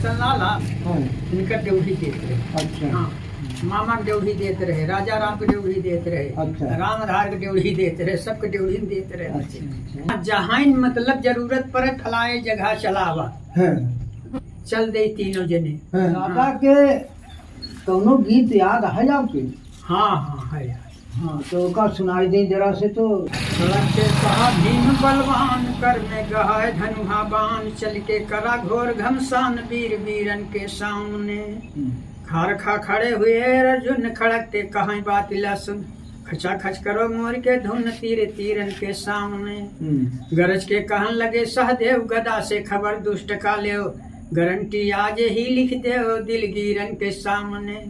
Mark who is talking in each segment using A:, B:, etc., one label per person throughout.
A: रोशन लाल
B: हाँ,
A: इनका ड्यूटी देते रहे।
B: अच्छा।
A: हाँ, मामा के ड्यूटी देते रहे, राजा राम के ड्यूटी देते रहे।
B: अच्छा।
A: रामधार के ड्यूटी देते रहे, सबके ड्यूटी देते रहे।
B: अच्छा अच्छा।
A: जहाँ मतलब जरूरत पड़े फलाए जगह चलावा,
B: हाँ,
A: चल दे तीनों जने।
B: हाँ। दादा के कौनो गीत याद है आपके?
A: हाँ हाँ है।
B: हाँ, तो का सुनाई दे जरा से तो।
A: सड़क के कहा भीम बलवान कर में गहाय धनुहा बान, चल के करा घोर घमसान वीर वीरन के सामने। खार खा खड़े हुए अर्जुन खड़कते कहाँ बात लहसुन, खचा खच करो मोर के धुन तीर तीरन के सामने। गरज के कहन लगे सहदेव गदा से खबर दुष्ट का लेओ, गारंटी आज ही लिख देओ दिलगीरन के सामने।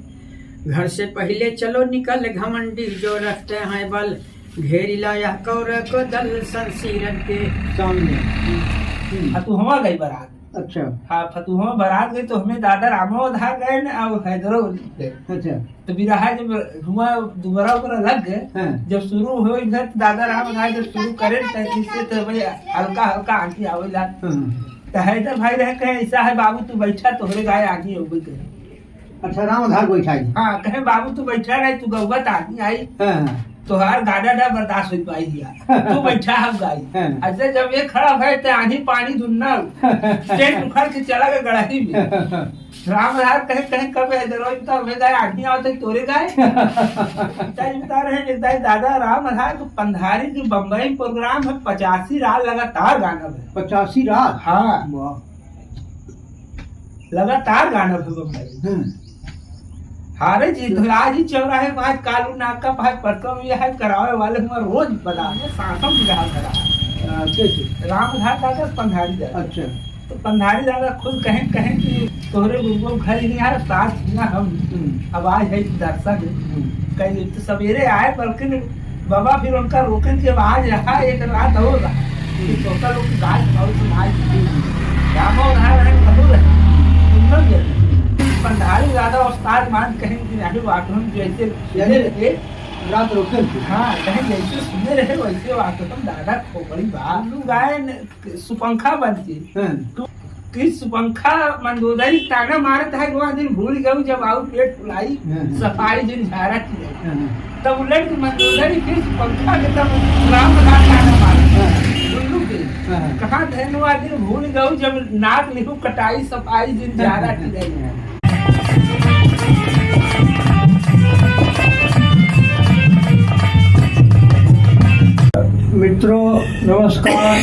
A: घर से पहले चलो निकल घमंडी जो रखते हैं बल, घेरिला यह कौर को दल संसीरन के
B: सामने।
C: फतुहवा गई बारात।
B: अच्छा।
C: हाँ, फतुहवा बारात गई तो हमें दादा रामोधार गए न और हैदरो गए।
B: अच्छा।
C: तो बिरहा जब हुआ दोबारा ओकरा लग गए।
B: हाँ।
C: जब शुरू हो इधर तो दादा राम जब शुरू करे त इससे तो भाई हल्का हल्का आंखी आवेला।
B: हाँ।
C: तो हैदर भाई रहे कहे ऐसा है बाबू तू बैठा तोहरे गाय आगे हो गई कहे।
B: अच्छा, रामधार बैठाई।
C: हाँ, कहे बाबू तू बैठा रहे तू गौवा तो आगे आई।
B: हाँ।
C: तोहार गाडा डा बर्दाश्त हो पाई दिया तू बैठा हम गाई।
B: हाँ।
C: ऐसे जब ये खड़ा भय तो आंधी पानी धुनना टेंट उखड़ के चला गया गड़ाही में। राम राम कहे कहे कब है जरो बता हमें गाय आंधी आवत तोरे गाय पिताजी बता रहे हैं एक दाई दादा राम आधार को पंधारी जो बम्बई में प्रोग्राम है 85 रात लगातार गाना है।
B: 85 रात?
C: हाँ।
B: वाह।
C: लगातार गाना है बम्बई।
B: हाँ।
C: हारे जी तो आज ही चौराहे आज कालू नाका भाई परसों में यह करावे वाले हुआ रोज बता सांसों भी रहा करा।
B: कैसे?
C: रामधार दादा पंधारी दादा।
B: अच्छा।
C: तो पंधारी दादा खुद कहें कहें कि तोहरे गुरु घर ही नहीं आया साथ ना हम आवाज है दर्शक कहीं तो सवेरे आए बल्कि बाबा फिर उनका रोकन के आवाज रहा एक रात हो रहा कि तोता लोग की गाय सुनाओ सुनाई रामो रहा रहे कहो रहे सुनल गए। पंधारी दादा उस्ताद मान कहें कि नहीं वाकई जैसे सुने रहे
B: रात रोकन थी।
C: हाँ, कहें जैसे सुने रहे वैसे वाकई दादा खोपड़ी बा गाय सुपंखा बनती
B: हाँ।
C: कि सुपंखा मंदोदरी ताना मारत है वह दिन भूल गई जब आऊ पेट फुलाई
B: हाँ।
C: सफाई दिन झाड़ा की जाए
B: हाँ।
C: तब उलट के मंदोदरी फिर सुपंखा के तब राम राम ताना मारत
B: हाँ।
C: उल्लू के
B: हाँ।
C: कहाँ धन वह दिन भूल गई जब नाक लिहू कटाई सफाई दिन झाड़ा की जाए।
B: मित्रों नमस्कार।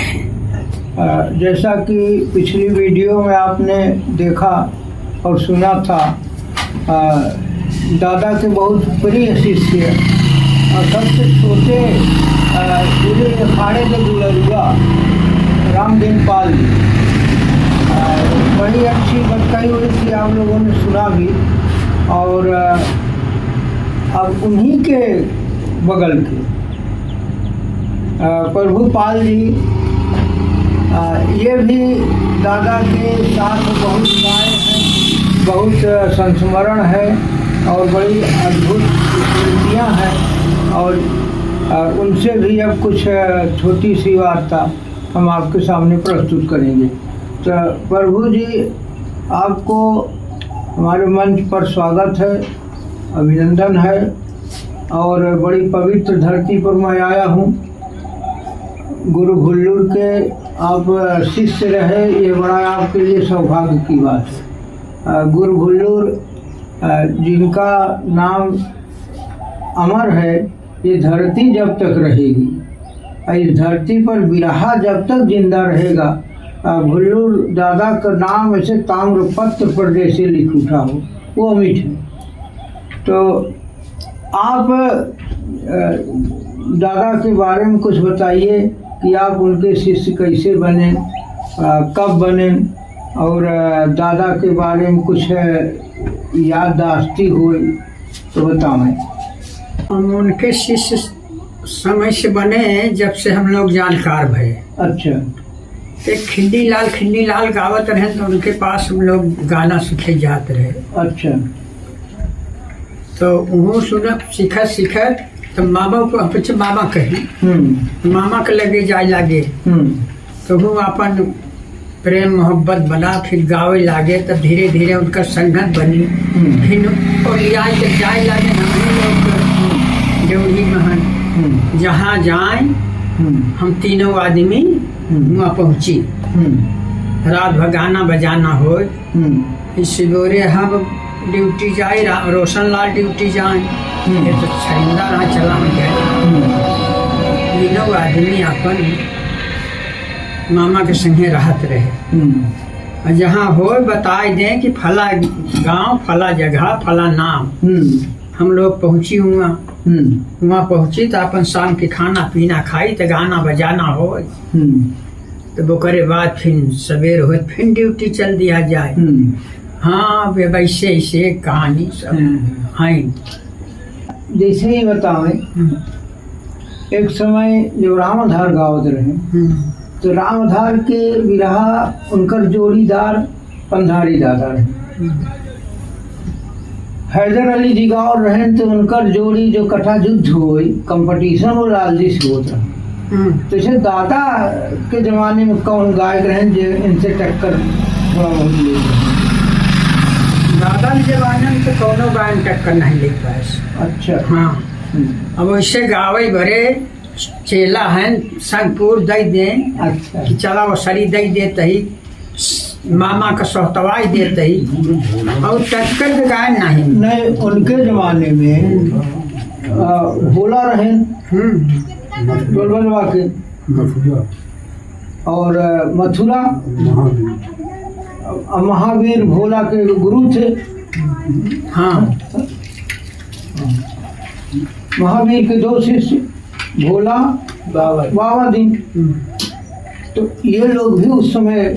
B: जैसा कि पिछली वीडियो में आपने देखा और सुना था, दादा के बहुत प्रिय शिष्य और सबसे छोटे पूरे अखाड़े के दुलरुआ रामदीन पाल जी, बड़ी अच्छी बताई हुई थी, आप लोगों ने सुना भी। और अब उन्हीं के बगल के प्रभु पाल जी, ये भी दादा के साथ बहुत गाए हैं, बहुत संस्मरण है और बड़ी अद्भुत स्मृतियाँ हैं। और उनसे भी अब कुछ छोटी सी वार्ता हम आपके सामने प्रस्तुत करेंगे। तो प्रभु जी, आपको हमारे मंच पर स्वागत है, अभिनंदन है। और बड़ी पवित्र धरती पर मैं आया हूँ। गुरु भुल्लूर के आप शिष्य रहे, ये बड़ा आपके लिए सौभाग्य की बात है। गुरु भुल्लूर जिनका नाम अमर है, ये धरती जब तक रहेगी, इस धरती पर बिरहा जब तक जिंदा रहेगा, भुल्लूर दादा का नाम ऐसे ताम्रपत्र पर जैसे लिख उठा हो, वो अमिट है। तो आप दादा के बारे में कुछ बताइए कि आप उनके शिष्य कैसे बने, कब बने, और दादा के बारे में कुछ याददाश्ती हुई तो बताएं।
A: हम उनके शिष्य समय से बने जब से हम लोग जानकार भये।
B: अच्छा।
A: एक खिंडी लाल गावत रहे तो उनके पास हम लोग गाना सीखे जाते रहे।
B: अच्छा।
A: तो वो सुन सीख सीख तो मामा को पीछे मामा कही मामा के लगे जाए लागे। तो वो अपन प्रेम मोहब्बत बना, फिर गावे लागे, तब धीरे धीरे उनका संगत बनी। फिर और लिया के जाए लागे हमने लोग देवरी महन जहाँ जाए हम तीनों आदमी वहाँ पहुँची। रात भर गाना बजाना हो। इस सिदोरे हम ड्यूटी जाए, रोशन लाल ड्यूटी जाए, ये तो छरिंदा रहा चला में गए। तीनों आदमी अपन मामा के संगे रहत रहे और जहाँ हो बताए दें कि फला गांव, फला जगह, फला नाम, हम लोग पहुँची हुआ। वहाँ पहुँची तो अपन शाम के खाना पीना खाई तो गाना बजाना हो, तो वो करे बाद फिर सवेर हो फिर ड्यूटी चल दिया जाए। हाँ, वे वैसे ऐसे कहानी सब है।
B: जैसे ही बतावें, एक समय जब रामधार गावत रहे तो रामधार के विरहा उनकर जोड़ीदार पंधारी दादा रहे। हैदर अली जी गाँव रहे तो उनकर जोड़ी जो कथा युद्ध हुई कंपटीशन वो लालजी से होता रहा। तो जैसे दादा के जमाने में कौन गायक रहे जो इनसे टक्कर थोड़ा बहुत ले रहे?
A: दादा के जमाने में तो कोनो गायन टक्कर नहीं ले पाए।
B: अच्छा।
A: हाँ। अब वैसे गावे भरे चेला हैं संगपुर दई दें कि चला वो सरी दई देते ही, मामा का सोहतवाई देते ही और टक्कर के गायन नहीं।
B: नहीं, उनके जमाने में भोला रहे ढोल बजवा के और मथुरा महावीर भोला के गुरु थे।
A: हाँ।
B: महावीर के दो शिष्य भोला
C: बाबा
B: बाबा दीन। तो ये लोग भी उस समय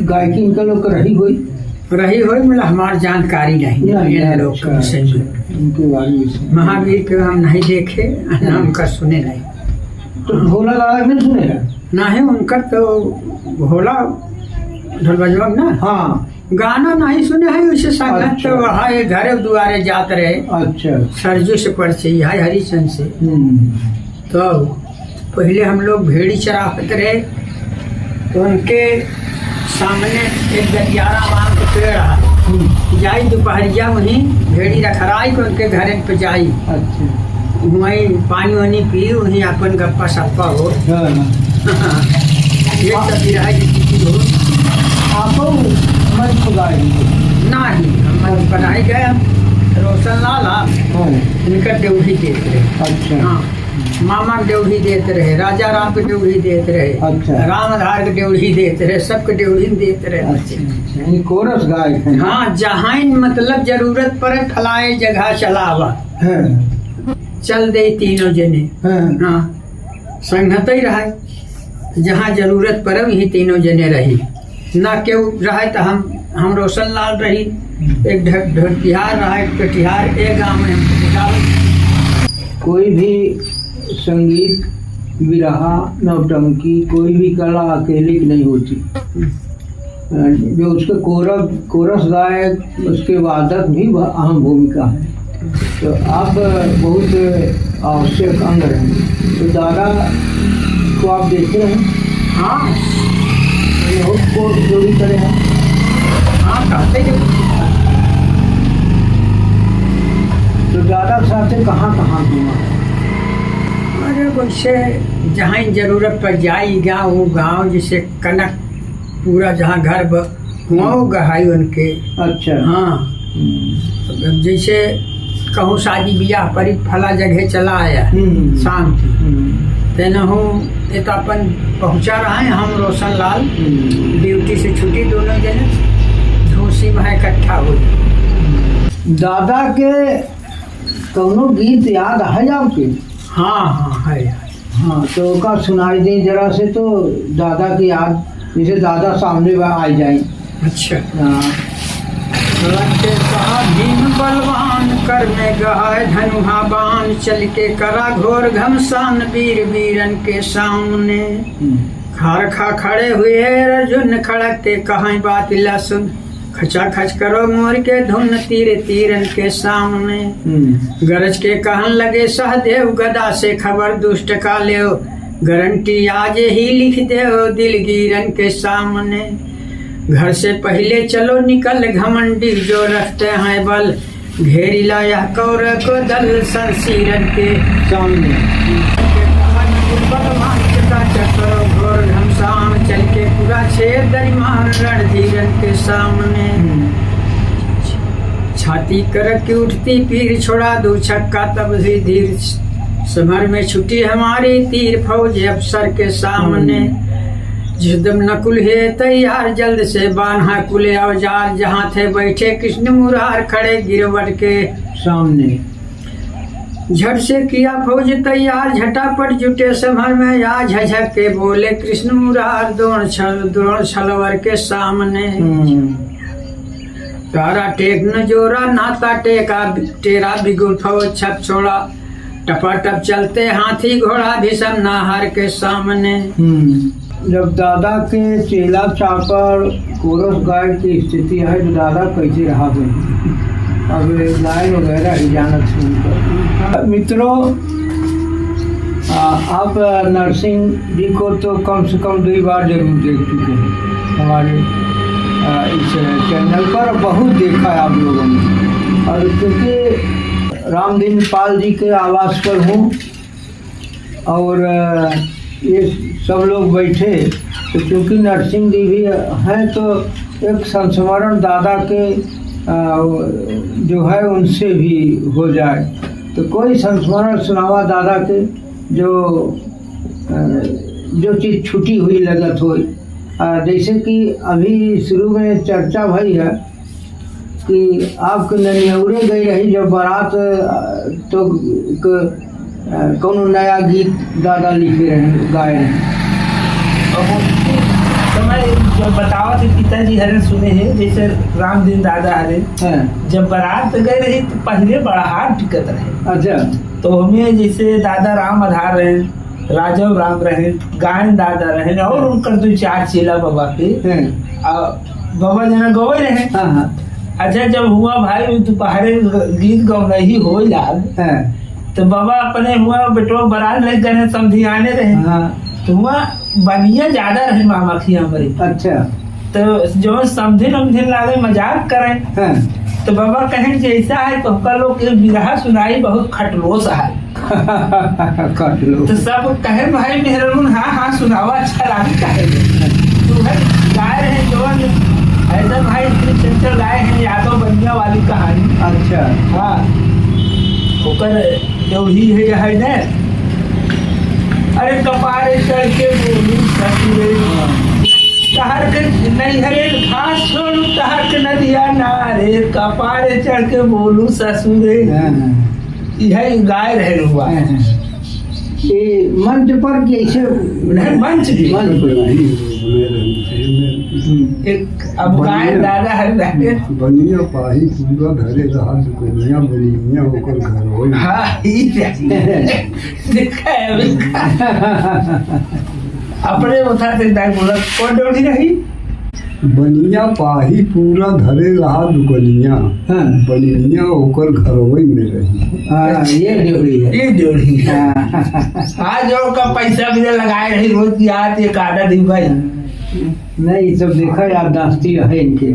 B: गायकी इनका लोग रही हुई।
A: रही हुई, मतलब हमारी जानकारी नहीं
B: नहीं,
A: इन लोग
B: अच्छा,
A: के विषय में।
B: अच्छा, उनके बारे में
A: महावीर के हम नहीं देखे, न उनका सुने नहीं।
B: तो भोला दादा नहीं सुने हैं?
A: ना ही उनका तो भोला ढोल बजवा ना।
B: हाँ।
A: गाना नहीं सुने है उसे संगत।
B: अच्छा।
A: तो वहाँ ये घरे दुआरे जात रहे। सरजू से परिचय है, हरिचंद से। तो पहले हम लोग भेड़ी चराते रहे तो उनके सामने एक गलियारा आम के पेड़ है। जाई दोपहरिया वहीं भेड़ी रखराई के उनके घरे पे जाई। वहीं पानी वानी पी, वहीं अपन गप्पा सप्पा हो। ये सब भी रहा कि हो।
B: आप मंच पर गाए?
A: नहीं, हम बनाए गए, हम रोशन लाल इनका ड्यूटी देते रहे। हाँ, मामा के ड्यूटी देते रहे, राजा राम के ड्यूटी देते रहे। रामधार के ड्यूटी देते रहे, सबके ड्यूटी देते रहे।
B: अच्छा, ये कोरस गायक हैं।
A: हाँ, जहाँ मतलब जरूरत पड़े फलाए जगह चलावा, चल दे तीनों जने। हाँ, संगत ही रहा, जहाँ जरूरत पड़े वही तीनों जने रही। ना केहू रहे तो हम रोशन लाल रही, एक ढोलकिहार रहा, एक कटिहार, एक गाँव में हम गावे।
B: कोई भी संगीत, विरहा, नौटंकी, कोई भी कला अकेले की नहीं होती। जो उसके कोरस गायक, उसके वादक भी अहम भूमिका है। तो आप बहुत आवश्यक अंग हैं। तो दादा को आप देखते हैं?
A: हाँ।
B: बहुत को जो भी करे हैं।
A: हाँ, कहते हैं।
B: तो दादा के साथ कहाँ कहाँ घूमा?
A: अरे वैसे जहाँ जरूरत पर जाई गाँव वो गाँव, जैसे कनक पूरा जहाँ घर हुआ वो गहाई उनके। हाँ। अब जैसे कहूँ शादी ब्याह पर फला जगह चला आया शाम की, तेना हूँ ये तो अपन पहुँचा रहा है हम रोशन लाल ड्यूटी से छुट्टी दोनों जने झूसी में इकट्ठा हुई।
B: दादा के कौनो गीत याद है आपके?
A: हाँ हाँ, है।
B: हाँ, तो का सुनाई दे जरा से, तो दादा की याद जैसे दादा सामने आ जाए।
A: अच्छा।
B: हाँ।
A: के कहा भीम बलवान कर में गहाय धनुहा बान, चल के करा घोर घमसान वीर वीरन के सामने। खार खा खड़े हुए अर्जुन खड़क के कहा बात लसुन, खचा खच करो मोर के धुन तीर तीरन के सामने। गरज के कहन लगे सहदेव गदा से खबर दुष्ट का लेओ, गारंटी आज ही लिख देओ दिलगीरन के सामने। घर से पहले चलो निकल, घमंडी जो रखते हैं बल, घेरी लाया कौर को दल संसीरन के
B: सामने।
A: बलवान चकाचक करो घोर घमसान, चल के पूरा छेद दरिमान रणधीरन के सामने। छाती करक की उठती पीर, छोड़ा दू छक्का तब भी धीर, समर में छुटी हमारी तीर फौज अफसर के सामने। जिस दम नकुल है तैयार, जल्द से बान्हा कुले औजार, जहाँ थे बैठे कृष्ण मुरार खड़े गिरवट के
B: सामने।
A: झट से किया फौज तैयार, झटापट जुटे समर में, या झझक के बोले कृष्ण मुरार द्रोण छलवर के सामने। तारा टेक न जोरा नाता टेका टेरा बिगुल फौज छप छोड़ा, टपाटप चलते हाथी घोड़ा भीषम नाहर के सामने।
B: जब दादा के चेला चाकर कोरस गाय की स्थिति है तो दादा कैसे रहा गई, अब गाय वगैरह ही जानत है उनका। मित्रों, आप नरसिंह जी को तो कम से कम 2 बार जरूर देख चुके हैं हमारे इस चैनल पर, बहुत देखा है आप लोगों ने। और क्योंकि रामदीन पाल जी के आवास पर हूँ और ये सब लोग बैठे, तो क्योंकि नरसिंह जी भी हैं तो एक संस्मरण दादा के जो है उनसे भी हो जाए, तो कोई संस्मरण सुनावा दादा के जो जो चीज़ छुटी हुई लगत हो। जैसे कि अभी शुरू में चर्चा भई है कि आपके ननियौरे गई रही जब बारात, तो कौनो नया गीत दादा लिखे रहे गाए रहे।
C: और वो समय जो बतावा थे पिताजी हरे सुने हैं, जैसे रामदीन दादा हरे जब बारात गए रही तो पहले बड़ा हाथ टिकत रहे।
B: अच्छा।
C: तो हमें जैसे दादा राम आधार रहे, राजव राम रहे, गायन दादा रहे और उनकर 2-4 चेला बाबा के बाबा जना गवे रहे।
B: हाँ हाँ।
C: अच्छा, जब हुआ भाई दोपहरे गीत गौना ही हो लाल, तो बाबा अपने हुआ बेटो बारात ले गए समझियाने रहे। तो हुआ बनिया ज्यादा रहे मामा की हमारी।
B: अच्छा।
C: तो जो समझे समझे लागे मजाक करें। तो बाबा कहें जैसा है तो हमका लोग के बिरहा सुनाई बहुत खटलोस है।
B: खटलोस।
C: तो सब कहे भाई मेहरून हाँ हाँ सुनावा अच्छा लागे कहे। तो है गाए रहे जो ऐसा भाई इतने चंचल गाए हैं यादव बनिया वाली कहानी।
B: अच्छा।
C: हाँ, ओकर जो ही है है ना, अरे कपारे चढ़ के बोलू ससुरे तहर के नैहरे घास छोड़ू तहर के नदिया नारे, कपारे चढ़ के बोलू ससुरे। यही गाय रहे हुआ।
B: ये मंच पर कैसे?
C: नहीं, मंच भी।
B: मंच पर।
C: एक अब गाय दादा है रहे।
D: बनिया पाही पूरा धरे रहा दुकनिया बनिया ओकर घर होई।
C: हाँ, देखा है अपने उठा से दाई बोला कौन डोली रही?
D: बनिया पाही पूरा धरे रहा दुकनिया बनिया ओकर घरवई में रही।
B: हाँ, ये ड्योढ़ी है।
C: ये ड्योढ़ी है। आज जो का पैसा भी लगाए रही रोज की आत एक आधा दिन भाई।
B: नहीं, ये सब देखा याददाश्ती है इनके,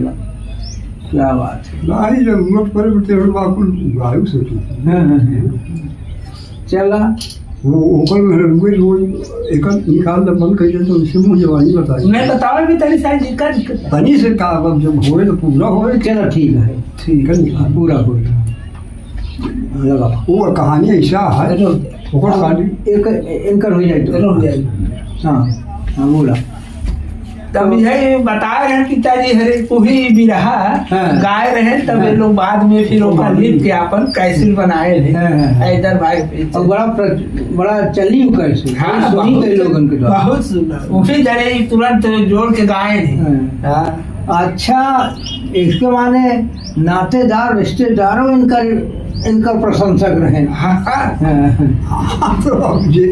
B: क्या बात है।
D: नहीं जरूरत पड़े तो तेरे बाकुल गायु सकी।
B: चला
D: वो ओकर में रोज रोज एक निकाल दे बंद कर दे तो उसे मुझे जवानी बताई।
C: मैं बतावे भी तनी सारी जी का दिक्कत है।
D: तनी से का अब जब होए तो पूरा होए।
B: चलो ठीक है,
D: ठीक है, निकाल
B: पूरा हो लगा।
D: वो कहानी ऐसा है ओकर कहानी
B: एक इनकर हो जाए तो
C: हो जाए।
B: हाँ हाँ बोला।
C: तब यही बता रहे हैं पिताजी हरे कोही भी रहा गाए रहे, तब ये लोग बाद में फिर ओकर लिख के अपन कैसिल बनाए रहे। इधर भाई
B: और बड़ा चली हूँ कैसे।
C: हाँ,
B: सुनी गई लोगन के द्वारा।
C: बहुत सुना, उसी तरह तुरंत जोड़ के गाए रहे।
B: अच्छा, इसके माने नातेदार रिश्तेदारों इनका प्रशंसक रहे।
C: हाँ, हाँ।
B: हाँ।
D: तो अब ये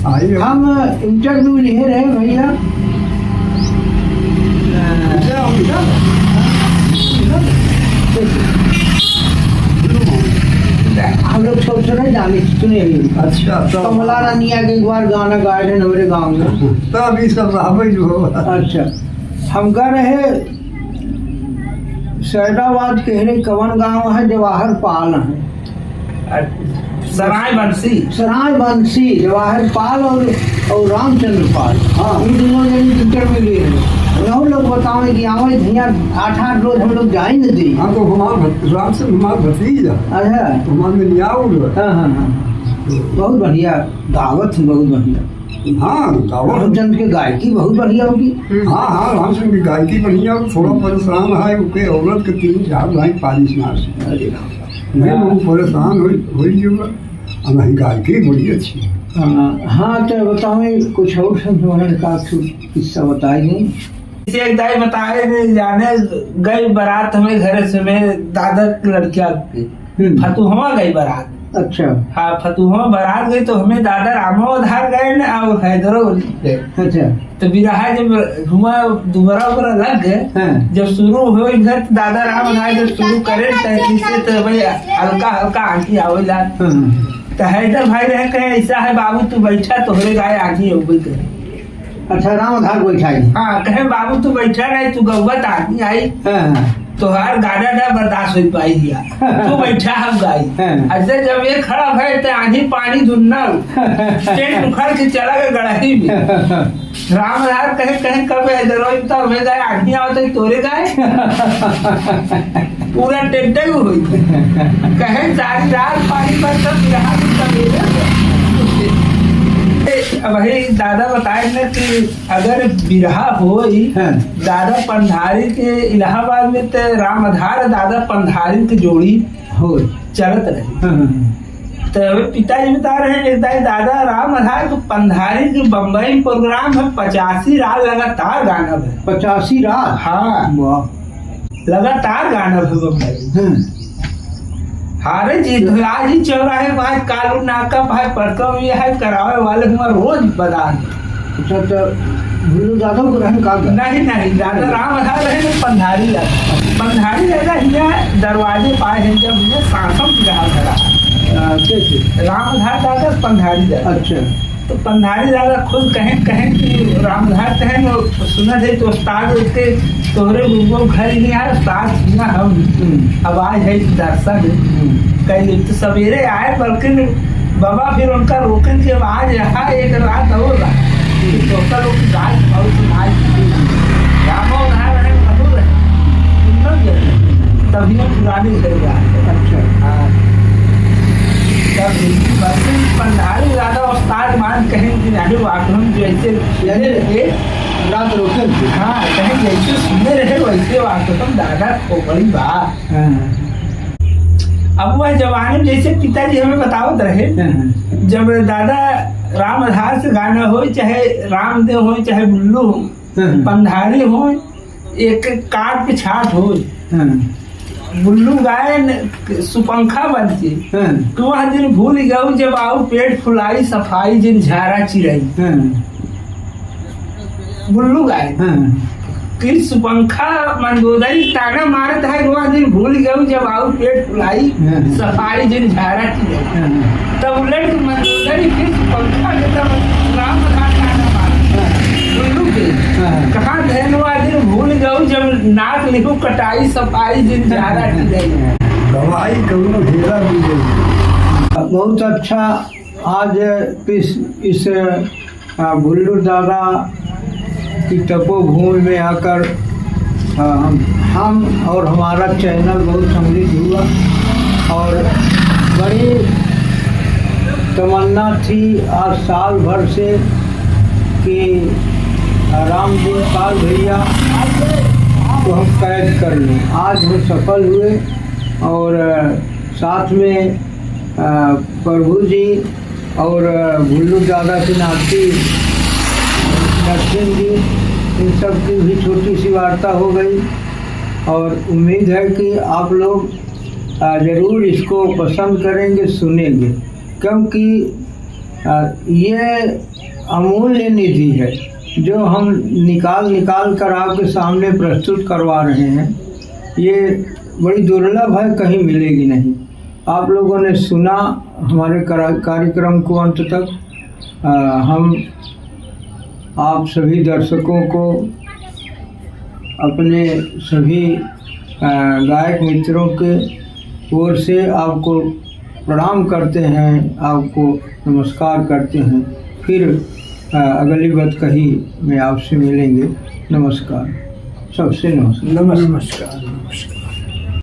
D: आई
B: हम इंटरव्यू ले रहे भैया। हम लोग छोटे छोटे जाने सुने।
D: अच्छा, तो
B: कमला रानिया के एक बार गाना गाए थे हमारे गाँव में।
D: तब ये सब रहा जो।
B: अच्छा, हम कह रहे सैदाबाद के हरे कवन गांव है, जवाहर पाल है,
C: सराय बंसी,
B: सराय बंसी, जवाहर पाल और रामचंद्र पाल।
D: हाँ।
B: ये दोनों जन टिकट में लिए हैं। नौ लोग बतावे कि आवे धनिया 8-8 रोज हम लोग जाए न दी।
D: हाँ तो हमार राम से हमार भतीजा,
B: अच्छा।
D: तो हमार में लिया उड़।
B: हाँ हाँ हाँ, बहुत बढ़िया दावत है, बहुत बढ़िया।
D: हाँ दावत।
B: रामचंद्र के गायकी बहुत बढ़िया होगी।
D: हाँ हाँ, रामचंद्र की गायकी बढ़िया। थोड़ा परेशान है ओके औरत के 3-4 भाई पानी ना से।
B: अरे राम।
D: मैं बहुत परेशान हो हो गया, नहीं गायकी बड़ी अच्छी है।
B: हाँ हाँ, तो बताओ कुछ और संस्मरण का किस्सा बताइए।
C: इसे एक दाई बताए नहीं जाने गई बारात हमें घर से में दादा की लड़कियां की फतुहवा गई बारात।
B: अच्छा।
C: हाँ फतुहवा बारात गई तो हमें दादा रामो आधार गए ना और हैदरो गए।
B: अच्छा।
C: तो बिरहा जब हुआ दोबारा उबरा लग गए।
B: हाँ।
C: जब शुरू हो घर तो दादा राम आधार जब शुरू करे तैतीस से तो भाई हल्का हल्का आंखी आवेला।
B: हाँ।
C: तो हैदर भाई रहे कहे ऐसा है बाबू तू बैठा तोहरे गाय आंखी हो गई।
B: अच्छा, राम आधार बैठाई।
C: हाँ कहे बाबू तू बैठा रहे तू गौवत आदमी आई।
B: हाँ।
C: तोहार गाना ना बर्दाश्त हो पाई दिया, तू बैठा हम गाई।
B: हाँ।
C: ऐसे जब ये खड़ा भय तो आंधी पानी धुनना टेंट उखड़ के चला गया गड़ाही में। राम आधार कहे कहे कब तो हमें गाय आंधी आवत तोरे गाय पूरा टेंट हुई कहे सारी रात पानी पर सब रहा। वही दादा बताए न कि अगर बिरहा होई
B: हाँ।
C: दादा पंधारी के इलाहाबाद में तो राम आधार दादा पंधारी के जोड़ी
B: हो
C: चलत रही।
B: हाँ।
C: तो पिताजी बता रहे हैं एक दाई दादा राम आधार को पंधारी के बम्बई में प्रोग्राम है 85 रात लगातार गाना है।
B: 85 रात?
C: हाँ।
B: वाह।
C: लगातार गाना है बम्बई।
B: हाँ।
C: हारे जी तो आज ही चौराहे भाई कालू नाका भाई परसों ये है करावे वाले तुम्हारा रोज बदान।
B: अच्छा, तो गुरु दादा को रहन का?
C: नहीं नहीं, दादा राम आधार रहे ना पंधारी लगा, पंधारी लगा हिया दरवाजे पाए हैं जब ये सांसों की रहा धरा।
B: कैसे?
C: राम आधार दादा पंधारी दादा।
B: अच्छा।
C: तो पंधारी दादा खुद कहें कहें कि रामधार कहें वो सुना थे तो उस्ताद उसके तोहरे गुरु घर ही नहीं आए उस्ताद सुना हम आवाज है दर्शक कहीं तो सवेरे आए बल्कि बाबा फिर उनका रोकन के आज रहा एक रात और रहा तो लोग गाय बहुत सुनाई रामो रहा रहे मधुर रहे तभी हम पुराने घर गए।
B: अच्छा।
C: हाँ तब बल्कि पंधारी दादा उस्ताद मान कहें कि नहीं वाकई जैसे सुने रहे
B: रात रोकन थे।
C: हाँ कहें जैसे सुने रहे वैसे वाकई दादा खोपड़ी बा।
B: हाँ।
C: अब वह जवानी में जैसे पिताजी हमें बतावत रहे
B: हाँ।
C: जब दादा राम आधार से गाना हो चाहे रामदेव हो चाहे बुल्लू हो
B: हाँ।
C: पंधारी हो एक काट पे छाट हो
B: हाँ।
C: बुल्लू गाय सुपंखा बनती
B: हाँ।
C: तू वह दिन भूल गऊ जब आऊ पेट फुलाई सफाई जिन झारा चिरई।
B: हाँ।
C: बुल्लू गाय
B: हाँ।
C: कि सुपंखा मंदोदरी ताना मारत है वह दिन भूल गऊ जब आऊ पेट फुलाई
B: हाँ।
C: सफाई जिन झारा चिरई।
B: हाँ।
C: तब उलट मंदोदरी फिर सुपंखा के तब राम आधार ताना मारत बुल्लू के
B: हाँ।
C: कहाँ धनवा दिन भूल गऊ जब नाक लिखू कटाई सफाई जिन झारा चिरई।
D: दवाई कौनो हेरा भी गई।
B: बहुत अच्छा। आज इस भुल्लू दादा की तपोभूमि में आकर हम और हमारा चैनल बहुत समृद्ध हुआ और बड़ी तमन्ना थी आज साल भर से कि रामदेव पाल भैया को हम कैद कर लें। आज हम सफल हुए और साथ में प्रभु जी और भुल्लू दादा के नाती नरसिंह जी, इन सब की भी छोटी सी वार्ता हो गई और उम्मीद है कि आप लोग ज़रूर इसको पसंद करेंगे, सुनेंगे, क्योंकि ये अमूल्य निधि है जो हम निकाल निकाल कर आपके सामने प्रस्तुत करवा रहे हैं। ये बड़ी दुर्लभ है, कहीं मिलेगी नहीं। आप लोगों ने सुना हमारे कार्यक्रम को अंत तक। हम आप सभी दर्शकों को अपने सभी गायक मित्रों के ओर से आपको प्रणाम करते हैं, आपको नमस्कार करते हैं। फिर अगली बात कही में आपसे मिलेंगे। नमस्कार, सबसे नमस्कार।
A: नमस्कार, नमस्कार।